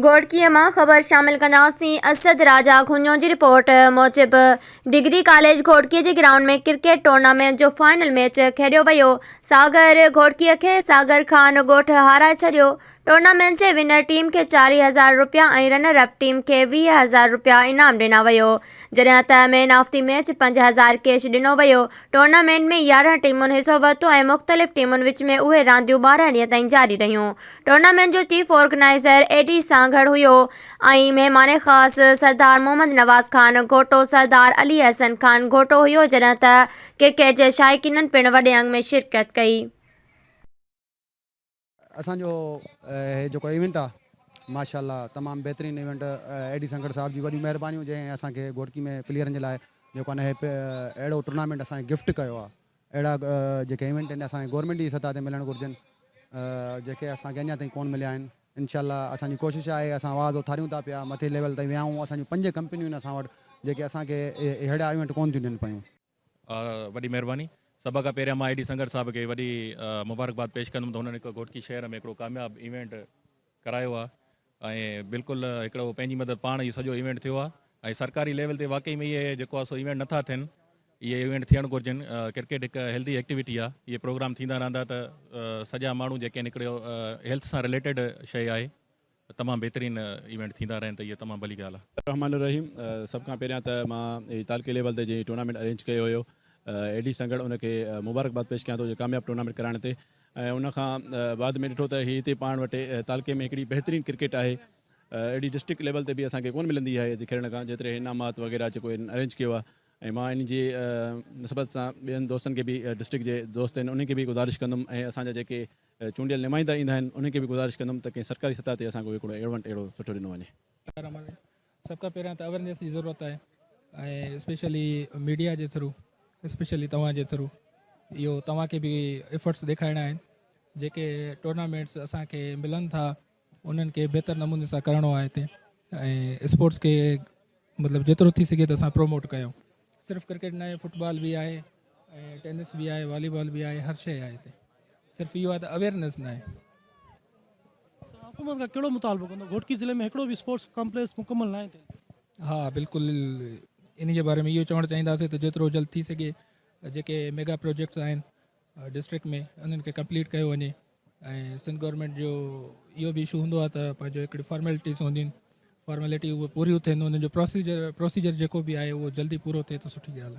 گهوٽڪيء مان خبر شامل ڪنداسين اسد راجا گهڃو جي رپورٽ موجب ڊگري ڪاليج گهوٽڪي جي گرائونڊ ۾ ڪرڪيٽ ٽورنامينٽ جو فائنل ميچ کيڏيو ويو ساگر گهوٽڪي کي ساگر خان ڳوٺ هارائي ڇڏيو ٽورنامينٽ جي ونر ٽيم کي 40 هزار رپيا ۽ رنر اپ ٽيم کي 20 هزار رپيا انعام ڏنا ويو جڏهن ته مين آف the match 5 هزار ڪيش ڏنو ويو. ٽورنامينٽ ۾ 11 ٽيمن حصو ورتو ۽ مختلف ٽيمن وچ ۾ اهي رانديون 12 ڏينهن تائين جاري رهيون. ٽورنامينٽ جو چيف آرگنائيزر اي ڊي سانگهڙ هيو ۽ مهمان خاص سردار محمد نواز خان گهوٽو، سردار علي حسن خان گهوٽو هيو جڏهن ته ڪرڪيٽ جي شائقينن پڻ وڏي انگ ۾ شرڪت ڪئي. اسان جو هي جيڪو ايونٽ آ ماشاء الله تمام بهترين ايونٽ اي ڊي سنگهڙ صاحب جي وڏيون مهربانيون جنهن اسان کي گهوٽڪي ۾ پليئرن جي لاء جيڪو آ نه هي اهڙو ٽورنامينٽ اسان کي گفٽ ڪيو آ اهڙا جيڪي ايونٽ آهن اسان کي گورنمينٽ جي سطح تي ملڻ گهرجن جيڪي اسان کي اڃا تائين ڪون مليا آهن انشاء الله اسان جي ڪوشش آهي اسان آواز اٿاريون ٿا پيا مٿي ليول تائين ويا آهيون اسان جون پنج ڪمپنيون آهن اسان وٽ جيڪي اسان کي اهڙا ايونٽ ڪون ٿيون ڏين پيون. وڏي مهرباني. سڀ کان پهريان مان اي ڊي سنگهڙ صاحب کي وڏي مبارڪباد پيش ڪندم ته هنن هڪ گهوٽڪي شهر ۾ هڪڙو ڪامياب ايونٽ ڪرايو آهي ۽ بلڪل هڪڙو پنهنجي مدد پاڻ اهو سڄو ايونٽ ٿيو آهي ۽ سرڪاري ليول تي واقعي ۾ اهي جيڪو آهي سو ايونٽ نٿا ٿين اهي ايونٽ ٿيڻ گهرجن ڪرڪيٽ هڪ هيلدي ايڪٽيوٽي آهي اهي پروگرام ٿيندا رهندا ته سڄا ماڻهو جيڪي آهن هڪڙو هيلٿ سان رليٽيڊ شيء آهي تمام بهترين ايونٽ ٿيندا رهن ته اهي تمام ڀلي ڳالهه آهي. الرحمان الرحيم سڀ کان پهريان ته مان هي تعلقي ليول تي جنهن ٽورنامينٽ ارينج ڪيو هيو اي ڊي سنگهڙ ان کي مبارڪباد پيش ڪيان ٿو جو ڪامياب ٽورنامينٽ ڪرائڻ تي ۽ ان کان بعد ۾ ڏٺو ته هي هتي پاڻ وٽ تعلقي ۾ هڪڙي بهترين ڪرڪيٽ آهي اهڙي ڊسٽرڪٽ ليول تي به اسان کي ڪونه ملندي آهي هتي کيڏڻ کان جيتري انعامات وغيره جيڪو هن ارينج ڪيو آهي ۽ مان ان جي نسبت سان ٻين دوستن کي به ڊسٽرڪٽ جي دوست آهن انهن کي به گذارش ڪندم ۽ اسان جا جيڪي چونڊيل نمائندا ايندا آهن انهن کي به گذارش ڪندم ته ڪنهن سرڪاري سطح تي اسان کي هڪڙو ايونٽ اهڙو سٺو ڏنو وڃي. سڀ کان پهريان ته اويرنيس جي ضرورت آهي ۽ اسپيشلي ميڊيا جي ٿرو اسپيشلي توهان جي ٿرو اهو توهان کي به ايفرٽس ڏيکارڻا آهن جيڪي ٽورنامينٽس اسان کي ملن ٿا انهن کي بهتر نموني سان ڪرڻو آهي هتي ۽ اسپورٽس کي مطلب جيترو ٿي سگهي ته اسان پروموٽ ڪيون صرف ڪرڪيٽ نه آهي فٽبال به آهي ۽ ٽينس به آهي والي بال به آهي هر شيء آهي هتي صرف اهو آهي ته اويرنيس نه آهي. توهان حڪومت کان ڪهڙو مطالبو ڪندو گهوٽڪي ضلعي ۾ هڪڙو به اسپورٽس ڪمپليڪس مڪمل ناهي ٿيل. ها بلڪل ان جي باري ۾ اهو چوڻ چاهينداسين ته جيترو جلد ٿي سگهي جيڪي ميگا پروجيڪٽس آهن ڊسٽرڪٽ ۾ انهن کي ڪمپليٽ ڪيو وڃي ۽ سنڌ گورنمينٽ جو اهو به اشو هوندو آهي ته پنهنجو هڪڙي فارملٽيز هونديون آهن فارملٽي اهي پوريون ٿين انهن جو پروسيجر پروسيجر جيڪو به آهي اهو جلدي پورو ٿئي ته سٺي ڳالهه آهي.